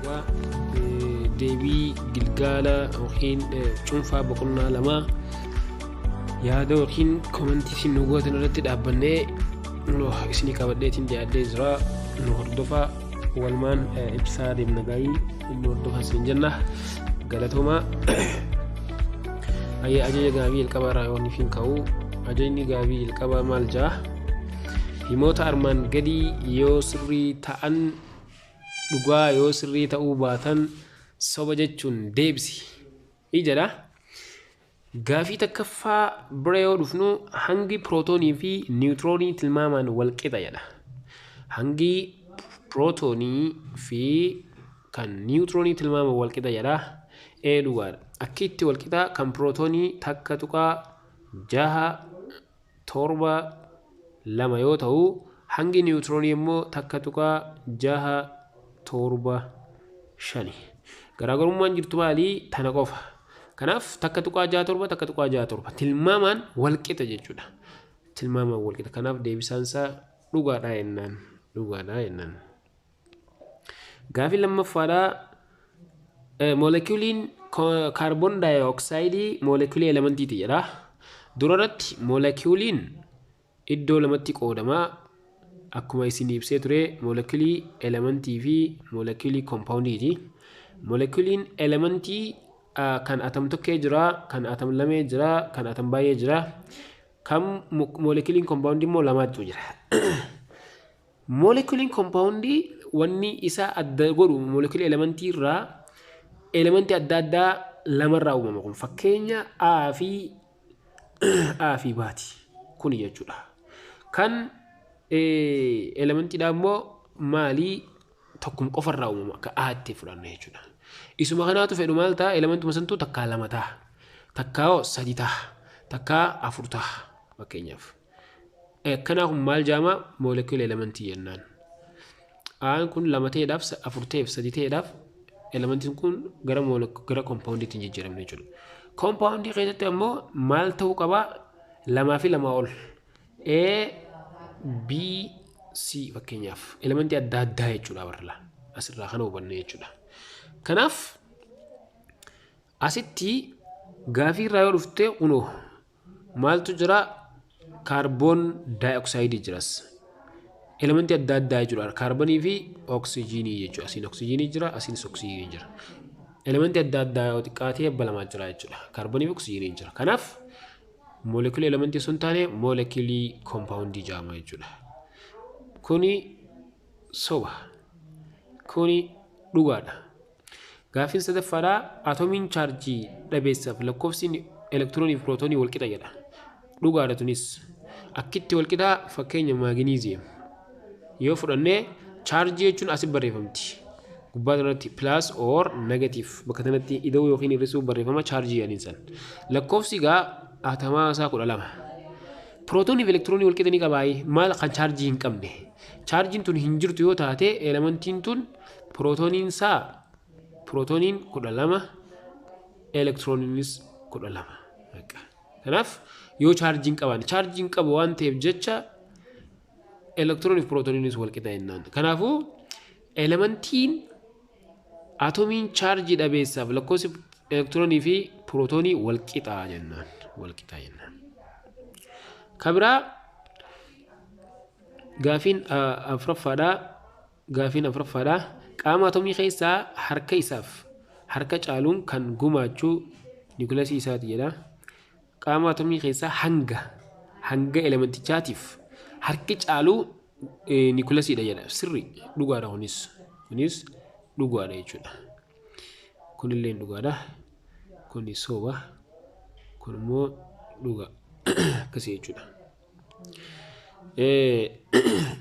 Egaa deebii gilgaala yookiin cuunfaa boqonnaa lamaa yaada yookiin komantii isin nu gootan irratti dhaabbannee isinii qabadheetiin dhiyaadhee jira. Nu hordofaa, walumaan ibsaa deemna. Gaayii nu hordofaa isin jenna, galatoomaa. Ajaja gaafii jalqabaa irraa yoo hin ka'u, ajajni gaafii jalqabaa maal jaa? Himoota armaan gadii yoo sirrii ta'an dhugaa, yoo sirrii ta'uu baatan soba jechuun deebisi jedha. Gaafii takkaffaa bira yoo dhufnu, hangi pirootoonii fi niwutiroonii tilmaamaan wal qixa jedha. Hangi pirootoonii fi kan niwutiroonii tilmaamaan wal qixa jedha. Ee, dhugaadha. Akki itti wal qixa, kan pirootoonii 1.672 yoo ta'u, hangi niwutiroonii immoo 1.675. Garaagarummaan jirtu maali? Tana qofa. Kanaaf 1.67, 1.67 tilmaamaan wal qixa jechuudha. Tilmaamaan wal qixa. Kanaaf deebisaan isaa dhugaadha jennaan. Dhugaadha jennaan. Gaafii lammaffaadhaa, moolekuuliin kaarboon daayooksaayidii moolekuulii elementiiti jedha. Durarratti moolekuuliin iddoo lamatti qoodamaa. Akkuma isin ibsee ture, moolekuulii elementii fi moolekuulii koompaawundiiti. Moolekuuliin elementii kan atom tokkee jira, kan atom lamee jira, kan atom baay'ee jira. Kan moolekuuliin koompaawundii immoo lamaatu jira. Moolekuuliin koompaawundii wanni isa adda godhu moolekuulii elementii irraa elementii adda addaa lamarraa uumama. Kun fakkeenya A fi A fi B'ti. Kuni jechuudha. Kan elementiidhaa immoo maalii? Tokkuma qofarraa uumama, akka A'tti fudhanna jechuudha. Isuma kanaatu fedhu maal ta'a? Elementuma santuu takkaa lama ta'a. Takkaa hoo sadi ta'a. Takkaa afur ta'a fakkeenyaaf. Akkanaa kun maal jaama? Moolekuula elementii jennaan. A'aan kun lama ta'eedhaaf, afur ta'eef, sadi ta'eedhaaf elementiin kun gara koompaawundiitti hin jijjiiramne jechuudha. Koompaawundii keessatti ammoo maal ta'uu qabaa? Lamaa fi lamaa ol. A, B, C fakkeenyaaf elementii adda addaa jechuudha barla. Asirraa kana hubanne jechuudha. Kanaaf asitti gaafii irraa yoo dhufte, kunoo maaltu jira? Kaarboon daayoksaayiidii jiras. Elementii adda addaa jechuudha. Kaarboonii fi oksijiinii jechuudha. Asiin oksijiinii jira, asiinis oksijiinii jira. Elementii adda addaa yoo xiqqaatee abba lamaa jira jechuudha. Kaarboonii fi oksijiinii jira. Kanaaf moolekuulii elementii sun taane moolekuulii koompaawundii jedhama jechuudha. Kuni soba. Kuni dhugaadha. Gaaffiin sadaffaadhaa, atoomiin chaarjii dhabeessaaf lakkoofsi elektiroonii fi pirootoonii wal qixa jedha. Dhugaadha tunis. Akkitti wal qixaa, fakkeenya maaginiiziyem yoo fudhannee, chaarjii jechuun asi barreeffamti. Gubbaa kanatti plus or negative, bakka kanatti ida'uu yookiin hir'isuu barreeffama chaarjii jedhaniin san. Lakkoofsi egaa atamaa isaa 12. Pirootoonii fi elektiroonii wal qixa ni qabaayee maal kan chaarjii hin qabne. Chaarjiin tun hin jirtu yoo taate, elementiin tun pirootooniin isaa pirootooniin 12, elektirooniinis 12. Kanaaf yoo chaarjiin qaban, chaarjiin qabu waan ta'eef jecha elektiroonii fi pirootooniinis wal qixa jennaan. Kanaafuu elementiin atoomiin chaarjii dhabeessaaf lakkoofsi elektiroonii fi pirootoonii wal qixa jennaan. Wal qixa jennaan. Kabiraa gaafiin afuraffaadhaa. Gaafiin afuraffaadhaa, qaama atomii keessaa harka isaaf harka caaluun kan gumaachu niikulasii isaati jedha. Qaama atomii keessaa hanga elementichaatiif harki caalu niikulasiidha jedha. Sirri, dhugaadha kunis. Kunis dhugaadha jechuudha. Kunillee dhugaadha. Kuni soba. Kun immoo dhugaa. Akkasii jechuudha.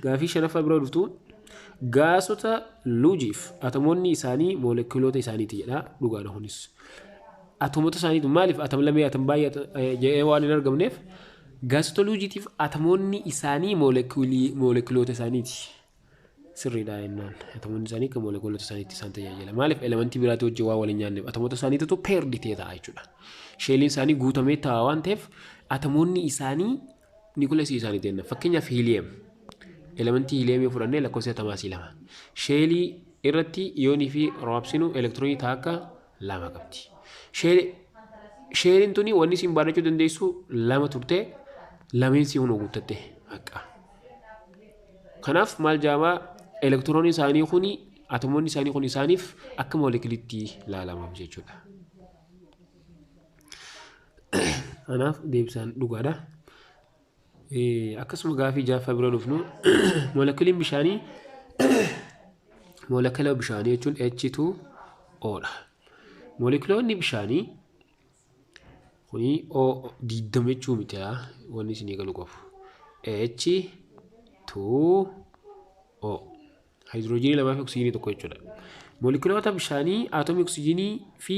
Gaafii shanaffaa bira dhuftu, gaasota luujiif atomoonni isaanii moolekuloota isaaniiti jedha. Dhugaadha kunis. Atomoota isaaniitu, maaliif atom lamee, atom baay'ee jedhee waan hin argamneef, gaasota luujiitiif atomoonni isaanii moolekuloota isaaniiti. Sirriidha jennaan. Atomoonni isaanii akka moolekuloota isaaniitti isaan tajaajila. Maaliif? Elementii biraatti wajjin waan waliin nyaanneef atomoota isaaniitu paired ta'ee ta'a jechuudha. Sheeliin isaanii guutamee ta'a waan ta'eef atomoonni isaanii niikulasii isaanii jenna. Fakkeenyaaf hiiliyem. Elementii hiiliyemii fudhannee lakkoofsi atomaasii lama. Sheelii irratti yoonii fi raabsinu elektiroonii takka lama qabdi. Sheeliin tuni wanni isin baadhachuu dandeessu lama turte, lameen si hunoo guuttatte haqa. Kanaaf maal jaamaa, elektiroonii isaanii kuni, atomoonni isaanii kun isaaniif akka moolekilitti ilaalamaaf jechuudha. Kanaaf deebisaan dhugaadha. Akkasuma gaafii jaaffaa bira dhufnu, moolekiliin bishaanii, moolekila bishaanii jechuun H2O dha. Moolekuloonni bishaanii kuni O 20 jechuu miti, wanni isinii galu qabu. H2O haayidroojinii lamaa fi oksijiinii tokko jechuudha. Moolekuloota bishaanii atomii oksijiinii fi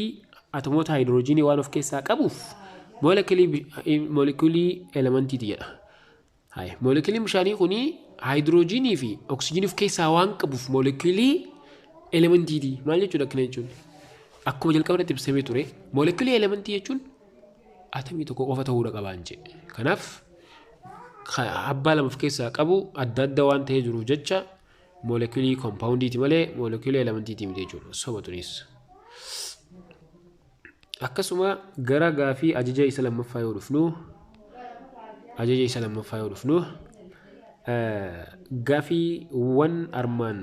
atomoota haayidroojinii waan of keessaa qabuuf moolekilii elementiiti jedha. Moolekiliin bishaanii kuni haayidroojinii fi oksijiinii of keessaa waan qabuuf moolekilii elementiiti. Maal jechuudha akkana jechuun? Akkuma jalqaba irratti ibsamee ture, moolekilii elementii jechuun atomii tokko qofa ta'uudha qabaan jedhe. Kanaaf abbaa lama of keessaa qabu adda adda waan ta'ee jiruuf jecha moolekilii koompaawundiiti malee moolekilii elementiiti miti jechuudha. Soba tunis. Akkasuma gara gaafii ajaja isa lammaffaa yoo dhufnu, ajaja isa lammaffaa yoo dhufnu, gaafiiwwan armaan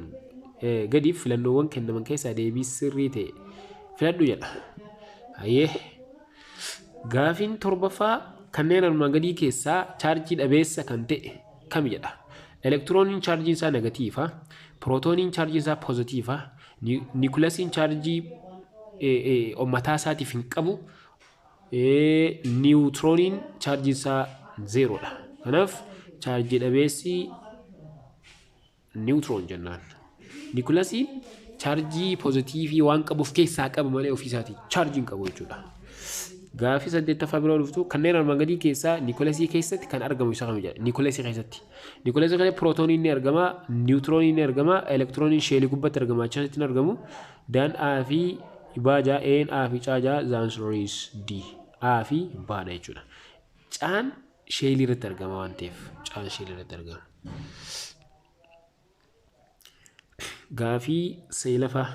gadiif filannoowwan kennaman keessaa deebii sirrii ta'e filadhu jedha. Hayyee, gaafiin torbaffaa kanneen armaan gadii keessaa chaarjii dhabeessa kan ta'e kami jedha. Elektirooniin chaarjiin isaa negatiiva, pirootooniin chaarjiin isaa poozitiiva, niikuleesiin chaarjii mataa isaatiif hin qabu, niwutrooniin chaarjiin isaa zeeroodha. Kanaaf chaarjii dhabeessi niwutroon jennaan. Niikuleesiin chaarjii poozitiivii waan qabuuf keessaa qaba malee ofiisaatii chaarjii hin qabu jechuudha. Gaafii saddeettaffaa biroo dhuftu, kanneen armaan gadii keessaa niikuleesii keessatti kan argamu isa kami jedha. Niikuleesii keessatti. Niikuleesii keessatti pirootooniin ni argama, niwutrooniin ni argama, elektirooniin sheelii gubbatti argama, achirratti hin argamu. Daan A fi B jaa, A'n A fi C jaa, the answer is D. A fi B dha jechuudha. Caan sheelii irratti argama waan ta'eef, caan sheelii irratti argama. Gaafii saglaffaa,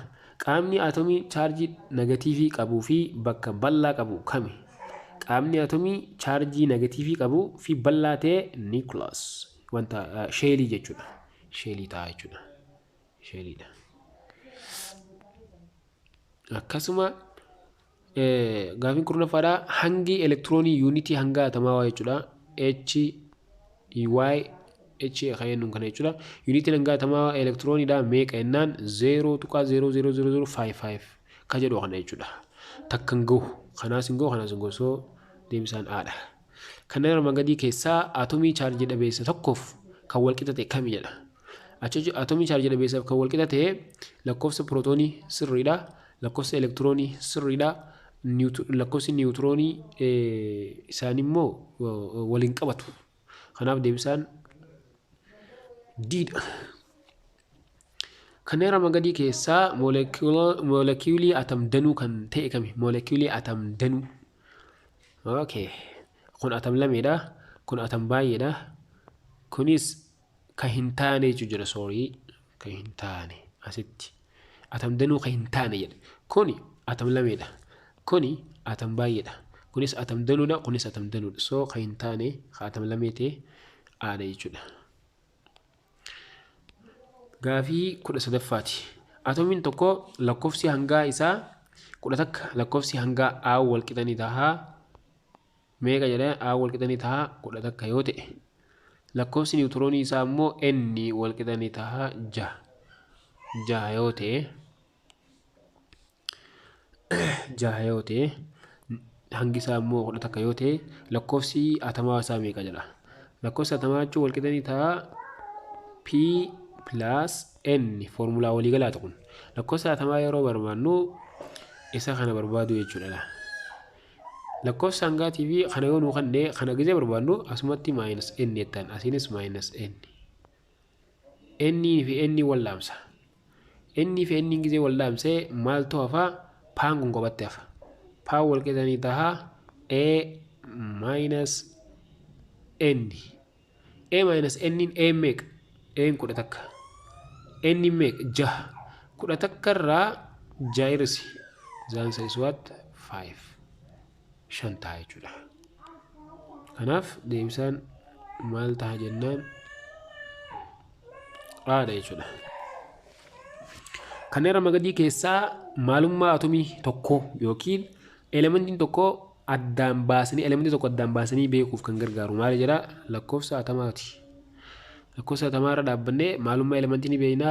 qaamni atomii chaarjii negatiivii qabuu fi bakka bal'aa qabu kami? Qaamni atomii chaarjii negatiivii qabuu fi bal'aa ta'e niikulas wanta sheelii jechuudha. Sheelii ta'a jechuudha. Sheeliidha. Akkasuma gaafiin kurnaffaadha, hangi elektiroonii yuunitii hanga atamaa jechuudha. H Y H kan jennuun kana jechuudha. Yuunitiin hanga atamaa elektirooniidha meeqa jennaan, 0.000055 ka jedhu kana jechuudha. Takka hin gahu. Kanaas hin gahu, kanaas hin gahu. So deebisaan A dha. Kanneen armaan gadii keessaa atomii chaarjii dhabeessa tokkoof kan wal qixa ta'e kami jedha. Atomii chaarjii dhabeessaaf kan wal qixa ta'e lakkoofsa pirootoonii sirriidha. Lakkoofsa elektiroonii sirriidha. Lakkoofsi niwutiroonii isaan immoo waliin qabatu. Kanaaf deebisaan D dha. Kanneen armaan gadii keessaa moolekiyuulii atam danuu kan ta'e kami? Moolekiyuulii atam danuu. Okay. Kun atam lameedha. Kun atam baay'eedha. Kunis ka hin taane jechuu jira, sorry. Ka hin taane asitti. Atam danuu ka hin taane jedha. Kuni atam lameedha. Kuni atam baay'eedha. Kunis atam danuudha. Kunis atam danuudha. So ka hin taane ka atam lamee ta'e A dha jechuudha. Gaafii 13ffaati. Atomiin tokko lakkoofsi hangaa isaa 11 lakkoofsi hangaa A wal qixa ni ta'a. Meeqa jedhee? A wal qixa ni ta'a 11 yoo ta'e, lakkoofsi niwutiroonii isaa immoo N wal qixa ni ta'a jaha. Jaha yoo ta'e, jaha yoo ta'e, hangi isaa immoo 11 yoo ta'e, lakkoofsi atamaa isaa meeqa jedha. Lakkoofsi atamaa jechuun wal qixa ni ta'a P plus N, foormulaa waliigalaati kun. Lakkoofsa atamaa yeroo barbaannu isa kana barbaadu jechuudha. Lakkoofsa hangaatii fi kana yoo nuu kenne, kana gizee barbaannu asumatti minus N jettaan, asiinis minus N. N fi N wal dhaamsa. N fi N gizee wal dhaamsee maaltu hafa? Paan kun kophatti hafa. Paan wal qixa ni ta'a A minus N. A minus N, A meeqa? A 11. N meeqa? Jaha. 11 irraa 6 hir'isi. The answer is what? 5. 5 ta'a jechuudha. Kanaaf deebisaan maal ta'a jennaan A dha jechuudha. Kanneen armaan gadii keessaa maalummaa atomii tokkoo yookiin elementiin tokko addaan baasanii elementii tokko addaan baasanii beekuuf kan gargaaru maali jedha? Lakkoofsa atamaati. Lakkoofsa atamaa irra dhaabbannee maalummaa elementii ni beekna.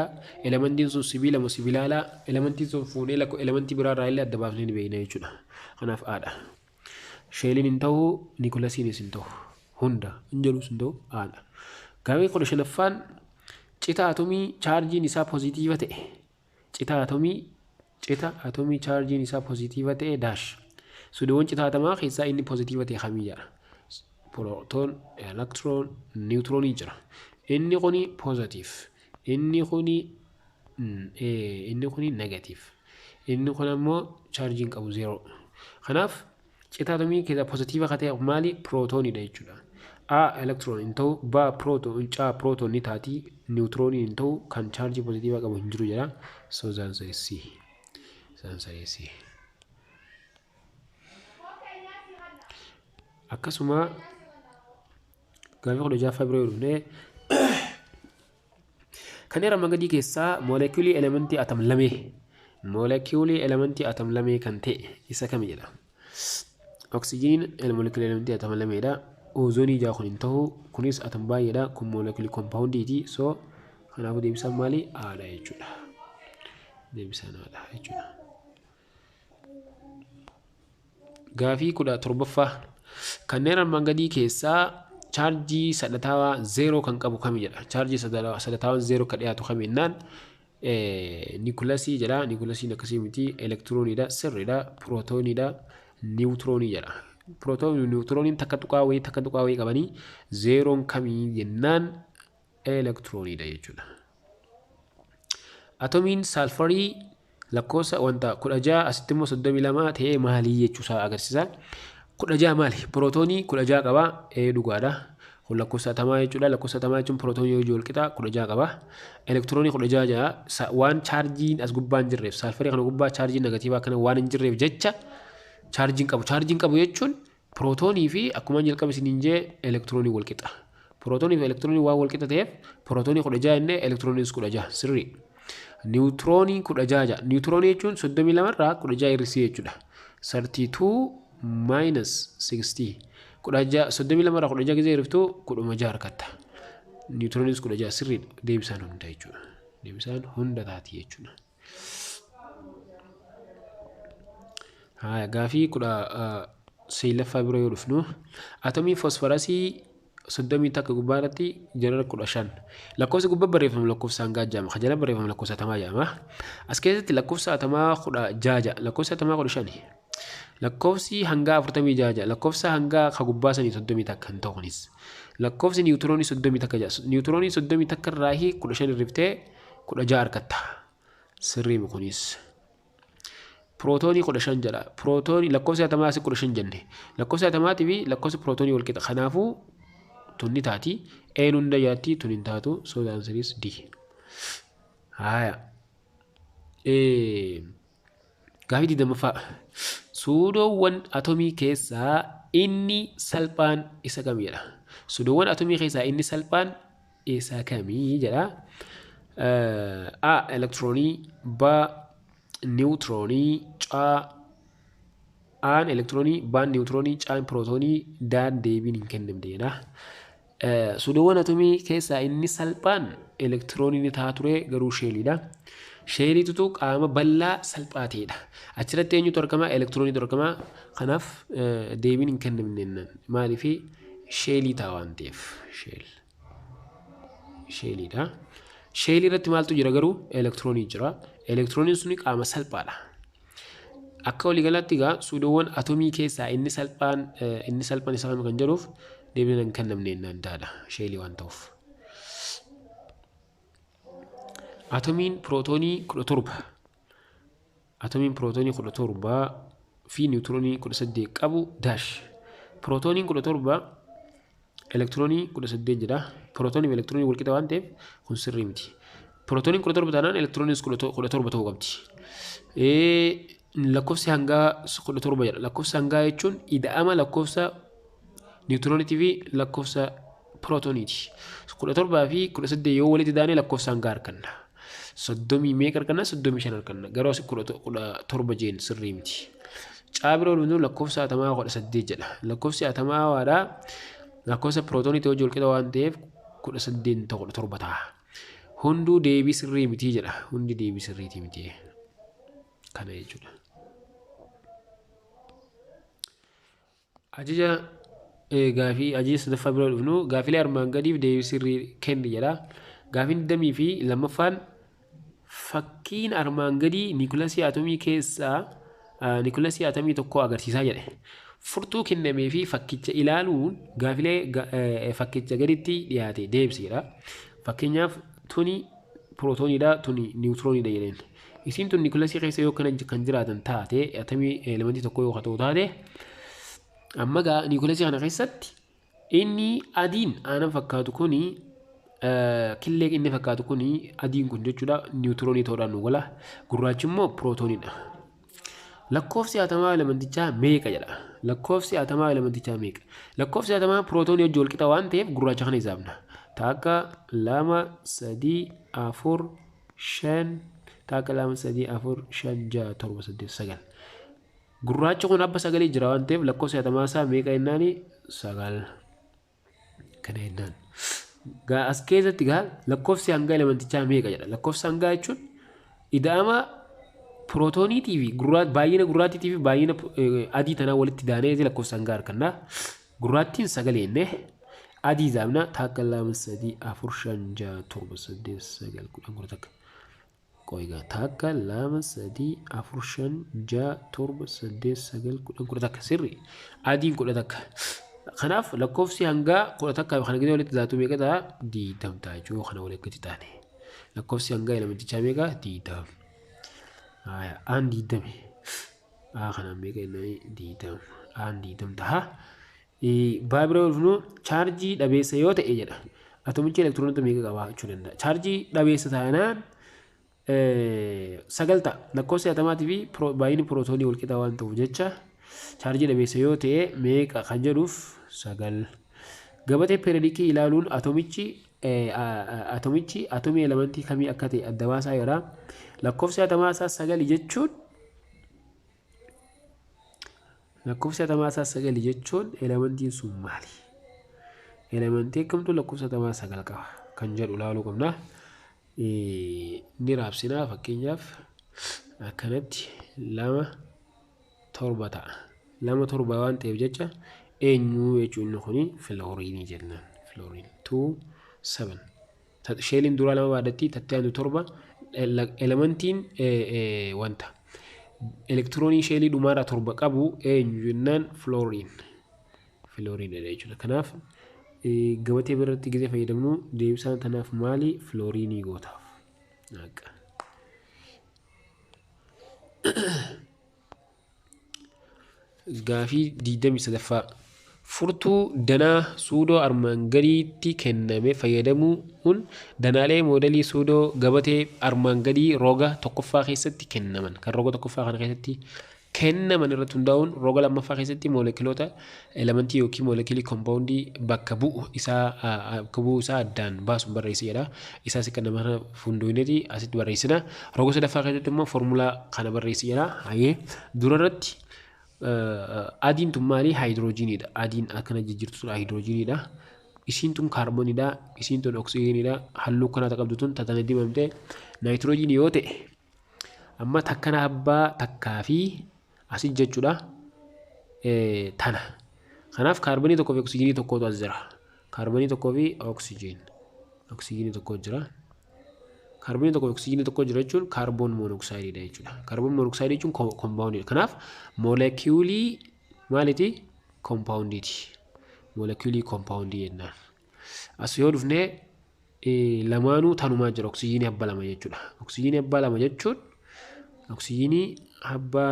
Elementiin sun sibiila moo sibiilaalaa? Elementiin sun fuunee elementii biraa irraa illee adda baafnee ni beekna jechuudha. Kanaaf A dha. Sheeliin hin ta'u, niikulasiinis hin ta'u. Hunda hin jedhus hin ta'u, A dha. Gaaffii 15ffaan cita atomii chaarjiin isaa pozitiiva ta'e. Cita atomii chaarjiin isaa pozitiiva ta'e dash. Suudoowwan cita atamaa keessaa inni pozitiiva ta'e kamii jedha. Proton, electron, niwutiroonii jira. Inni kuni positive. Inni kuni negative. Inni kun ammoo chaarjiin qabu zero. Kanaaf cita atomii keessaa pozitiiva kan ta'e maali? Pirootooniidha jechuudha. A electron hin ta'u, B proton, C proton ni taati, niwutirooniin hin ta'u, kan chaarjii pozitiiva qabu hin jiru jedha. So the answer is C. The answer is C. Akkasuma gaaffii 16ffaa bira yoo dhufne, kanneen armaan gadii keessaa moolekiyuulii elementii atom lamee kan ta'e isa kami jedha. Oksijiiniin moolekiyuulii elementii atom lameedha. Oozoonii jaa kun hin ta'u, kunis atom baay'eedha, kun moolekiyuulii koompaawundiiti. So kanaafuu deebisaan maali? A dha jechuudha. Deebisaan A dha jechuudha. Gaafii 17ffaa kanneen armaan gadii keessaa chaarjii sadhataawaa zeeroo kan qabu kami jedha. Chaarjii sadhataawaan zeeroo kan dhiyaatu kami jennaan, niikulasii jedha. Niikulasiin akkasii miti, elektirooniidha, sirriidha, pirootooniidha, niwutiroonii jedha. Pirootoonii niwutirooniin takka tuqaa wayii takka tuqaa wayii qabanii, zeeroon kamii jennaan elektirooniidha jechuudha. Atomiin saalfarii lakkoofsa wanta 16, asitti immoo 32 ta'ee maalii jechuusaa agarsiisa. 16 maali? Pirootoonii 16 qaba. Ee, dhugaadha. Kun lakkoofsa atamaa jechuudha. Lakkoofsa atamaa jechuun pirootoonii hojii wal qixa 16 qaba. Elektiroonii 16 ja'a waan chaarjiin as gubbaa hin jirreef, saalfarii kana gubbaa chaarjiin negatiivaa kana waan hin jirreef jecha chaarjiin qabu. Chaarjiin qabu jechuun pirootoonii fi akkuma jalqaba isiniin jee elektiroonii wal qixa. Pirootoonii fi elektiroonii waan wal qixa ta'eef pirootoonii 16 jennee elektirooniis 16 sirrii. Niwutiroonii 16 ja'a. Niwutiroonii jechuun 32 irraa 16 hir'isii jechuudha. 32 minus 16. 16, 32 irraa 16 gisee hir'iftu 16 argatta. Niwutirooniis 16 sirriidha. Deebisaan hunda jechuudha. Deebisaan hunda taati jechuudha. Haya, gaafii 19ffaa bira yoo dhufnu, atomii fosforasii 31 gubbaa irratti jara 15. Lakkoofsi gubbaa barreeffamu lakkoofsa hangaa jedhama. Kan jala barreeffamu lakkoofsa atamaa jedhama. As keessatti lakkoofsa atamaa 16 jedha. Lakkoofsi atamaa 15. Lakkoofsi hangaa 46 jedha. Lakkoofsa hangaa ka gubbaa sanii 31 hin ta'u kunis. Lakkoofsi niwutiroonii 31 jedha. Niwutiroonii 31 irraa 15 hir'iftee 16 argatta. Sirrii kunis. Pirootoonii 15 jedha. Pirootoonii lakkoofsi atamaa asii 15 jenne. Lakkoofsi atamaatii fi lakkoofsi pirootoonii wal qixa. Kanaafuu tun ni taati. Een hunda jaatti, tun hin taatu. So the answer is D. Haya. Gaafii 20ffaa. Suudoowwan atomii keessaa inni salphaan isa kam jedha. Suudoowwan atomii keessaa inni salphaan isa kamii jedha. A. Elektiroonii, B. Niwutiroonii, C. A'n elektiroonii, B'n niwutiroonii, C'n pirootoonii, D'n deebiin hin kennamne jedha. Suudoowwan atomii keessaa inni salphaan elektiroonii ni ta'a ture, garuu sheeliidha. Sheeliitutu qaama bal'aa salphaa ta'edha. Achirratti eenyutu argama? Elektirooniitu argama. Kanaaf deebiin hin kennamne jennaan. Maaliif? Sheelii ta'a waan ta'eef. Shell. Sheeliidha. Sheelii irratti maaltu jira garuu? Elektiroonii jira. Elektirooniin suni qaama salphaadha. Akka waliigalaatti egaa suudoowwan atomii keessaa inni salphaan isa kam kan jedhuuf deebiin hin kennamne jennaan taadha. Sheelii waan ta'uuf. Atomiin pirootoonii 17. Atomiin pirootoonii 17 fi niwutiroonii 18 qabu dash. Pirootooniin 17, elektiroonii 18 jedha. Pirootoonii fi elektiroonii wal qixa waan ta'eef kun sirrii miti. Pirootooniin 17 taanaan elektirooniinis 17 ta'uu qabdi. Lakkoofsi hangaa 17 jedha. Lakkoofsa hangaa jechuun ida'ama lakkoofsa niwutirooniitii fi lakkoofsa pirootooniiti. 17 fi 18 yoo walitti daane lakkoofsa hangaa arganna. Soddomii meeqa arganna? 35 arganna. Garuu asii 17 jeen sirrii miti. Caa bira dhufnu lakkoofsa atamaa 18 jedha. Lakkoofsi atamaa waadhaa lakkoofsa pirootooniitii wajjin walqixa waan ta'eef 18 ta'u 17 ta'a. Hunduu deebii sirrii miti jedha. Hundi deebii sirriitii miti. Kana jechuudha. Ajaja gaafii ajaja sadaffaa bira dhufnu gaafilee armaan gadiif deebii sirrii kenni jedha. Gaafiin digdamii fi lammaffaan fakkiin armaan gadii niikulasii atomii keessaa niikulasii atomii tokkoo agarsiisaa jedhe. Furtuu kennamee fi fakkicha ilaaluun gaafilee fakkicha gaditti dhiyaate deebisi jedha. Fakkeenyaaf tuni pirootooniidha, tuni niwutirooniidha jedheen. Isiin tun niikulasii keessa yoo kana kan jiraatan taate, atomii elementii tokko yoo ta'u taate, amma gaa niikulasii kana keessatti inni adiin aanan fakkaatu kuni, killee inni fakkaatu kuni, adiin kun jechuudha, niwutiroonii ta'uudhaan nu gala. Gurraachi immoo pirootooniidha. Lakkoofsi atamaa elementichaa meeqa jedha. Lakkoofsi atamaa elementichaa meeqa? Lakkoofsi atamaa pirootoonii wajjin walqixa waan ta'eef gurraacha kana hisaabna. Takka, lama, sadii, afur, shan, takka, lama, sadii, afur, shan, ja'a, torba, saddeet, sagal. Gurraachi kun abba sagalee jira waan ta'eef lakkoofsi atamaa isaa meeqa jennaani? Sagal. Kana jennaan. Gaa as keessatti gaa lakkoofsi hangaa elementichaa meeqa jedha. Lakkoofsi hangaa jechuun ida'ama pirootooniitii fi baay'ina gurraattiitii fi baay'ina adii tanaa walitti daanee lakkoofsa hangaa arganna. Gurraattiin sagal jennee adii zaabna, takka, lama, sadii, afur, shan, ja'a, torba, saddeet, sagal, 10, 11. Qoygaa, takka, lama, sadii, afur, shan, ja'a, torba, saddeet, sagal, 10, 11 sirri. Adiin 11. Kanaaf lakkoofsi hangaa 11 kana gidee walitti daatu meeqa ta'a? 20 ta'a jechuudha kana walitti taane. Lakkoofsi hangaa elementichaa meeqa? 20. Aan 20. A kanaan meeqa jennaan? 20. Aan 20 ta'a. Baa bira dhufnu chaarjii dhabeessa yoo ta'e jedha. Atomichi elektiroonota meeqa qabaachuu danda'a? Chaarjii dhabeessa taanaan sagal ta'a. Lakkoofsi atomaatii fi baay'inni pirootoonii wal qixa waan ta'uuf jecha chaarjii dhabeessa yoo ta'e meeqa kan jedhuuf sagal. Gabatee peeredikii ilaaluun atomichi atomii elementii kamii akka ta'e adda baasaa jira. Lakkoofsi atomaa isaa sagali jechuun, lakkoofsi atomaa isaa sagali jechuun elementiin sun maali? Elementii akkamtu lakkoofsa atomaa sagal qaba kan jedhu ilaaluu qabna. Ni raabsinaa, fakkeenyaaf akkanatti lama torba ta'a. Lama torba waan ta'eef jecha eenyu jechuun inni kuni filooriinii jennaan. Fluorine 2 7. Sheeliin duraa lama baadhatti, tatti aantu torba. Elementiin wanta elektiroonii sheelii dhumaarraa torba qabu eenyu jennaan filooriin. Filooriinidha jechuudha. Kanaaf gabatee biratti gisee fayyadamnu deebisaan tanaaf maali? Filooriinii gootaaf. Gaafii 23ffaa. Furtuu danaa suudoo armaan gadiitti kenname fayyadamuun danaalee moodelii suudoo gabatee armaan gadii roga tokkoffaa keessatti kennaman, kan roga tokkoffaa kana keessatti kennaman irratti hundaa'uun roga lammaffaa keessatti moolekiloota elementii yookiin moolekilii kompaawundii bakka bu'u isaa addaan baasuun barreessi jedha. Isaas kan nama kana fundoineeti asitti barreessina. Roga sadaffaa keessatti immoo foormulaa kana barreessi jedha. Hayyee, dura irratti adiin tun maali? Haayidiroojiiniidha. Adiin akkana jijjiirtu sun haayidiroojiiniidha. Isiin tun kaarbooniidha. Isiin tun oksijiiniidha. Halluu akkanaa qabdu tun tatana dibamte naayitiroojiinii yoo ta'e, amma takkana abbaa takkaa fi asit jechuudha tana. Kanaaf kaarboonii tokkoo fi oksijiinii tokkotu as jira. Kaarboonii tokkoo fi oksijiin. Oksijiinii tokko jira. Kaarboonii tokkoo fi oksijiinii tokko jira jechuun kaarboon moonoksaayidiidha jechuudha. Kaarboon moonoksaayiidii jechuun kompaawundiidha. Kanaaf moolekiyuulii maaliiti? Kompaawundiiti. Moolekiyuulii kompaawundii jennaan. As yoo dhufnee lamaanuu tanumaa jira, oksijiinii abbaa lama jechuudha. Oksijiinii abbaa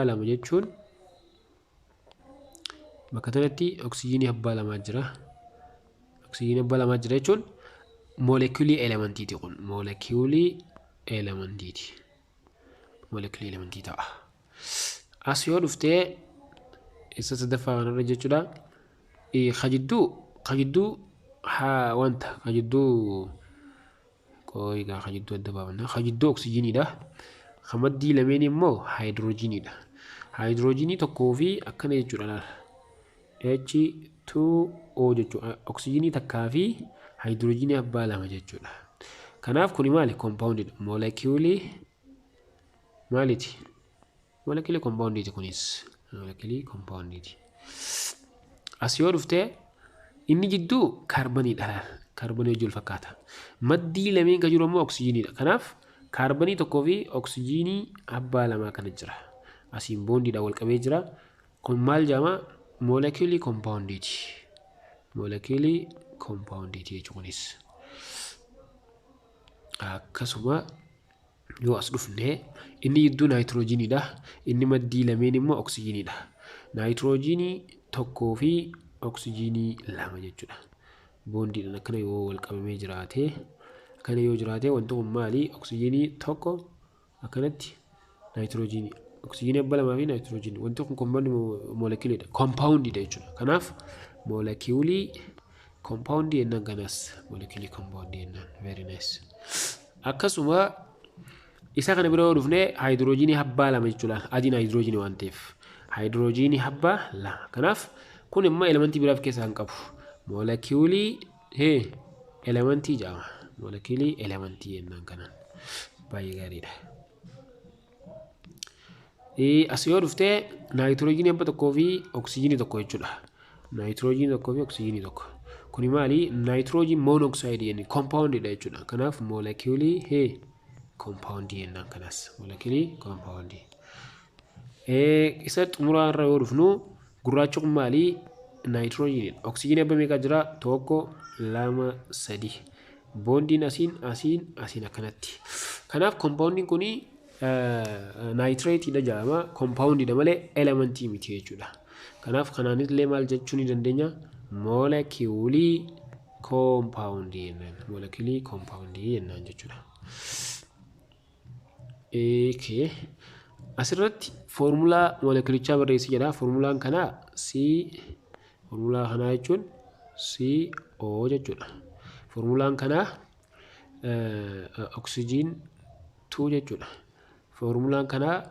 lama jechuun bakka kanatti oksijiinii abbaa lamaa jira. Oksijiinii abbaa lamaa jira jechuun moolekiyuulii elementiiti kun. Moolekiyuulii elementiiti. Molekiilii elementii ta'a. As yoo dhuftee isa sadaffaa kanarra jechuudha. Ka jidduu haa wanta ka jidduu qooyigaa ka jidduu adda baafna. Ka jidduu oksijiiniidha. Ka maddii lameen immoo haayidroojiniidha. Haayidroojinii tokkoo fi akkana jechuudha laala. H2O jechuudha. Oksijiinii takkaa fi haayidroojinii abbaa lama jechuudha. Kanaaf kuni maali? Compoundidha. Molekiulii maaliiti? Molekiulii compoundiiti kunis. Molekiulii compoundiiti. As yoo dhuftee inni jidduu kaarbaniidha laala. Kaarbanii wajjin wal fakkaata. Maddii lameen kan jiru immoo oksijiiniidha. Kanaaf kaarbanii tokkoo fi oksijiinii abbaa lamaa kana jira. Asiin bondiidhaan wal qabee jira. Kun maal jedhama? Molekiulii compoundiiti. Molekiulii compoundiiti jechuun kunis. Akkasuma yoo as dhufne inni jidduu naayitiroojiiniidha. Inni maddii lameen immoo oksijiiniidha. Naayitiroojiinii tokkoo fi oksijiinii lama jechuudha. Bondiidhaan akkana yoo wal qabamee jiraate, akkana yoo jiraate, wanti kun maali? Oksijiinii tokko akkanatti naayitiroojiinii. Oksijiinii abbaa lamaa fi naayitiroojiinii. Wanti kun compound molekiuliidha. Compoundiidha jechuudha. Kanaaf molekiulii compoundii jennaan, kanas molekiulii compoundii jennaan. Very nice. Akkasuma isa kana bira yoo dhufne haayidroojiinii abbaa lama jechuudha. Adiin haayidroojiinii waan ta'eef. Haayidroojiinii abbaa lama. Kanaaf kun immoo elementii biraa of keessaa hin qabu. Molekiulii elementii jedhama. Molekiulii elementii jennaan kanaan. Baay'ee gaariidha. As yoo dhuftee naayitiroojiinii abba tokkoo fi oksijiinii tokko jechuudha. Naayitiroojiinii tokkoo fi oksijiinii tokko. Kuni maali? Nitrogen monoxideii jenni, compoundiidha jechuudha. Kanaaf molekiulii compoundii jennaan kanas. Molekiulii compoundii. Isa xumuraa irra yoo dhufnu gurraachi kun maali? Naayitiroojiiniidha. Oksijiinii abba meeqa jira? Tokko, lama, sadi. Bondiin asiin, asiin, asiin akkanatti. Kanaaf compoundiin kuni nitrateiidha jedhama. Compoundiidha malee elementii miti jechuudha. Kanaaf kanaanis maal jechuu ni dandeenya? Molekiulii compoundii jennaan. Molekiulii compoundii jennaan jechuudha. Okay. Asirratti foormulaa molekiulichaa barreessi jedha. Foormulaan kanaa C, foormulaa kanaa jechuun CO jechuudha. Foormulaan kanaa oksijiin 2 jechuudha. Foormulaan kanaa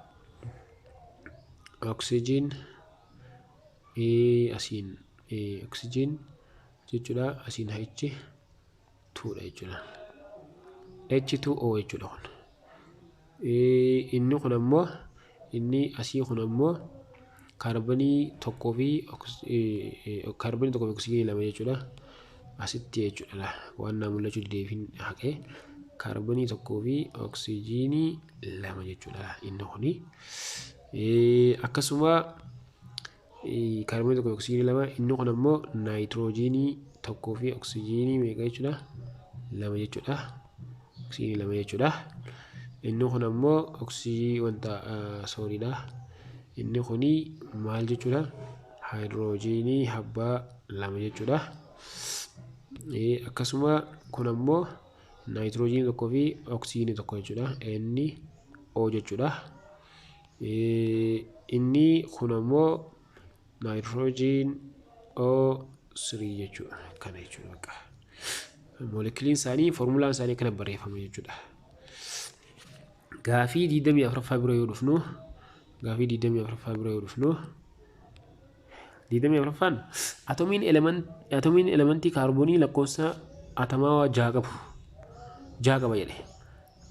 oksijiin asiin oksijiin jechuudha. Asiin H 2dha jechuudha. H2O jechuudha kun. Inni kun ammoo, inni asii kun ammoo kaarbanii tokkoo fi oksijiinii lama jechuudha. Asitti jechuudha, waan naa mul'achuu dideefin haqee, kaarbanii tokkoo fi oksijiinii lama jechuudha inni kuni. Akkasuma kaarbanii tokkoo fi oksijiinii lama, inni kun ammoo naayitiroojiinii tokkoo fi oksijiinii meeqa jechuudha? Lama jechuudha. Oksijiinii lama jechuudha. Inni kun ammoo oksijii wanta sooriidha. Inni kuni maal jechuudha? Haayidroojiinii abbaa lama jechuudha. Akkasuma kun ammoo naayitiroojiinii tokkoo fi oksijiinii tokko jechuudha. Inni O jechuudha. Inni kun ammoo nitrogen O3 jechuudha. Kana jechuudha bakka. Moolekiliin isaanii, foormulaan isaanii akkana barreeffama jechuudha. Gaafii 24ffaa bira yoo dhufnu, gaafii 24ffaa bira yoo dhufnu, 24ffaan atomiin elementii kaarboonii lakkoofsa atamaa jaha qabu jaha qaba jedhe.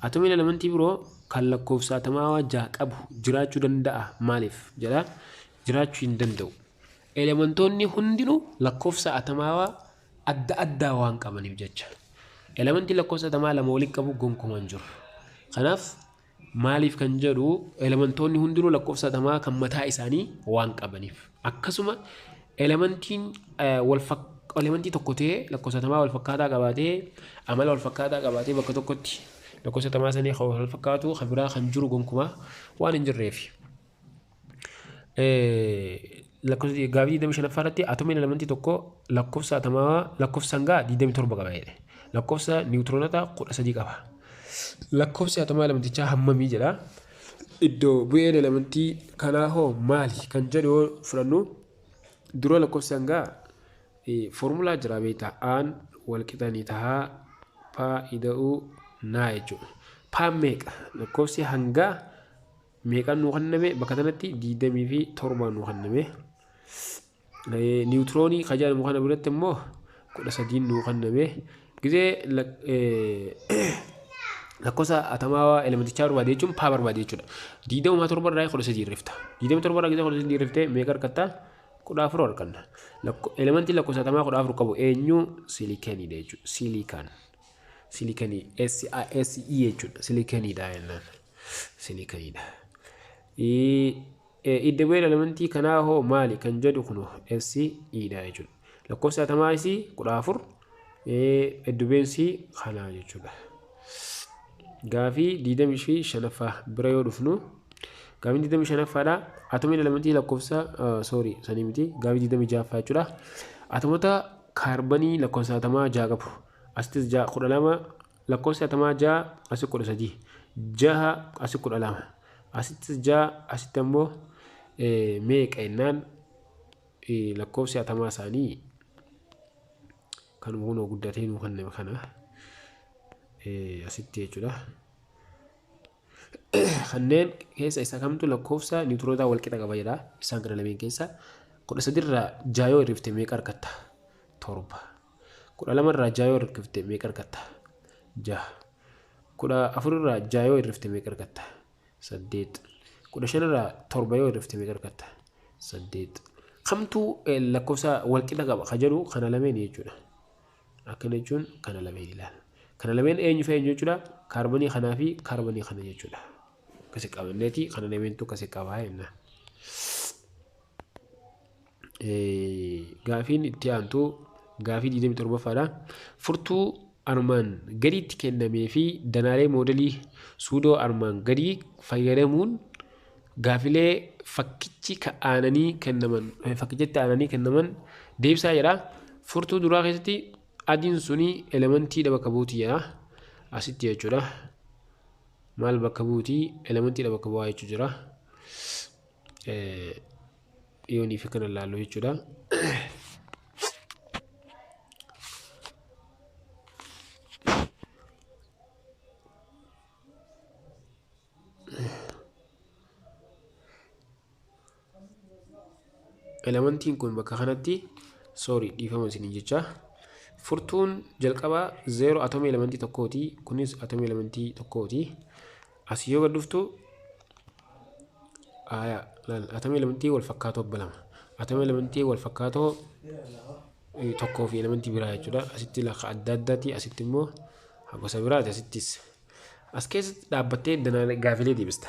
Atomiin elementii biroo kan lakkoofsa atamaa jaha qabu jiraachuu danda'a, maaliif jedha? Jiraachuu hin danda'u. Elementoonni hundinuu lakkoofsa atamaawaa adda addaa waan qabaniif jecha. Elementii lakkoofsa atamaa lama waliin qabu gonkumaa hin jiru. Kanaaf maaliif kan jedhu, elementoonni hundinuu lakkoofsa atamaa kan mataa isaanii waan qabaniif. Akkasuma elementiin wal elementii tokko ta'ee lakkoofsa atamaa wal fakkaataa qabaatee, amala wal fakkaataa qabaatee, bakka tokkotti lakkoofsa atamaa sanii kan wal fakkaatu kan biraa kan jiru gonkumaa waan hin jirreef. Lakkoofsa gaafii 25ffaa irratti atomiin elementii tokko lakkoofsa atamaa lakkoofsa hangaa 27 qaba jedhe. Lakkoofsa niwutiroonota 13 qaba. Lakkoofsi atomaa elementichaa hammamii jedha. Iddoo bu'een elementii kanaa hoo maali kan jedhu yoo fudhannu, dura lakkoofsi hangaa foormulaa jira beektaa, aan wal qixanii tahaa paa ida'uu naa jechuudha. Paan meeqa? Lakkoofsi hangaa meeqaan nuu kenname? Bakka kanatti 27 nuu kenname. Niwutiroonii kan jedhamu kana biratti immoo 13 nuu kenname. Gizee lakkoofsa atomaa elementichaa barbaade jechuun paa barbaade jechuudha. 27 irraa 13 hirrifta. 27 irraa gizee 13 hirriftee meeqa argatta? 14 arganna. Elementii lakkoofsa atomaa 14 qabu eenyu? Silikaniidha jechuudha. Silikaan. Silikanii S S E jechuudha. Silikaniidha jennaan. Silikaniidha. Idda bu'een elementii kanaa hoo maali kan jedhu kun S E dha jechuudha. Lakkoofsa atomaa isii 14, idda bu'eensi kanaa jechuudha. Gaafii 25ffaa bira yoo dhufnu, gaafiin 25ffaadha. Atomiin elementii lakkoofsa, sorry, sanii miti, gaafii 26ffaa jechuudha. Atomota kaarbanii lakkoofsa atomaa 6 qabu. Asittis 6, 12, lakkoofsi atomaa 6, asi 13, 6, asi 12, asittis 6, asitti ammoo meeqa jennaan, lakkoofsi atomaa isaanii kan kunoo guddatee nuu kenname kana asitti jechuudha. Kanneen keessa isa kamtu lakkoofsa niwutirootaa wal qixa qaba jedha. Isaan kana lameen keessa 13 irraa 6 yoo hirrifte meeqa argatta? 7. 12 irraa 6 yoo hirrifte meeqa argatta? 6. 14 irraa 6 yoo hirrifte meeqa argatta? 8. 15 irraa 7 yoo hirrifte meeqa argatta? 8. Kamtu lakkoofsa wal qixa qaba ka jedhu kana lameen jechuudha. Akkana jechuun kana lameen ilaala. Kana lameen eenyu fi eenyu jechuudha? Kaarbanii kanaa fi kaarbanii kana jechuudha. Akkasi qabanneeti kana lameentu akkasi qabaa jenna. Gaafiin itti aantu gaafii 27ffaadha. Furtuu armaan gaditti kennamee fi danaalee moodelii suudoo armaan gadii fayyadamuun gaafilee fakkichi aananii kennaman, fakkichatti aananii kennaman deebisaa jedha. Furtuu duraa keessatti adiin suni elementiidha bakka buuti jedha. Asitti jechuudha. Maal bakka buuti? Elementiidha bakka bu'aa jechuu jira. Yoonii fi kana ilaallu jechuudha. Elementiin kun bakka kanatti, sorry, dhiifama isiniin jecha, furtuun jalqabaa 0 atomii elementii tokkooti, kunis atomii elementii tokkooti. Asii yoo gad dhuftu, aya, atomii elementii wal fakkaatoo 2, atomii elementii wal fakkaatoo tokkoo fi elementii biraa jechuudha. Asitti lakka adda addaati, asitti immoo gosa biraati, asittis. As keessatti dhaabbattee gaafilee deebista.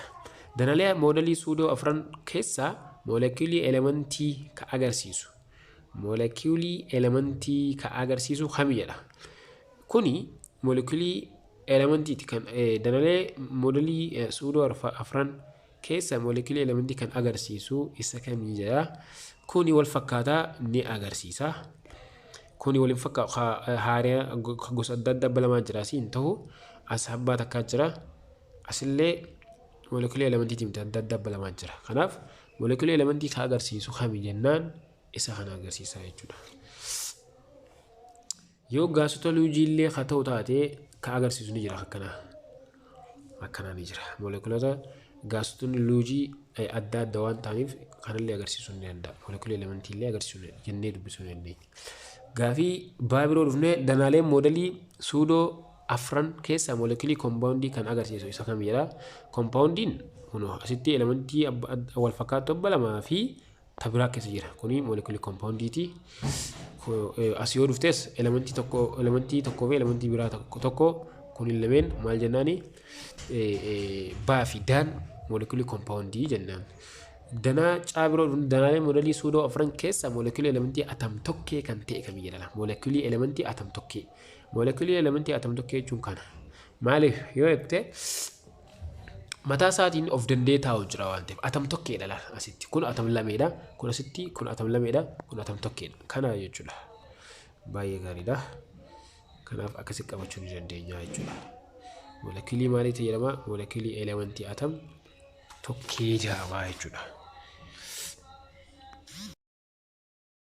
Danaalee moodelii suudoo afran keessaa moolekuulii elementii ka agarsiisu. Moolekuulii elementii ka agarsiisu kami jedha. Kuni moolekuulii elementiiti kan danaalee moodelii suudoo afran keessa moolekuulii elementii kan agarsiisu isa kamii jedha. Kuni wal fakkaataa ni agarsiisa. Kuni waliin fakkaatu haaraa gosa adda addaa balamaa jira, asii hin ta'u, as abbaa takkaa jira. Asillee moolekuulii elementiitii miti, adda addaa balamaa jira. Kanaaf moolekuulii elementii ka agarsiisu kami jennaan isa kana agarsiisa jechuudha. Yoo gaasota luujiillee haa ta'u taate ka agarsiisu ni jira akkanaa. Akkanaa ni jira. Moolekuulota gaasotonni luujii adda adda waan ta'aniif kanallee agarsiisuu ni danda'a. Moolekuulii elementiillee agarsiisuu jennee dubbisuu ni dandeenya. Gaafii baa biroo dhufnee, danaaleen moodelii suudoo afran keessaa moolekuulii koompaawundii kan agarsiisu isa kam jedha. Koompaawundiin kunoo asitti elementii wal fakkaattuu 2 fi ta biraa keessa jira. Kuni moolekuulii koompaawundiiti. As yoo dhuftes elementii tokko, elementii tokkoo fi elementii biraa tokko, kun lameen maal jennaani? Baa fi daan moolekuulii koompaawundii jennaan. Danaa caa biroo, danaalee moodelii suudoo afran keessaa moolekuulii elementii atam tokkee kan ta'e kamii jedhama. Moolekuulii elementii atam tokkee. Moolekuulii elementii atam tokkee jechuun kana. Maaliif yoo jette, mataa isaatiin of danda'ee taa'u jira waan ta'eef atam tokkeedha laala asitti. Kun atam lameedha. Kun asitti kun atam lameedha. Kun atam tokkeedha. Kana jechuudha. Baay'ee gaariidha. Kanaaf akkasi qabachuu ni dandeenya jechuudha. Molekiilii maaliiti jedhama? Molekiilii elementii atom tokkee jedhama jechuudha.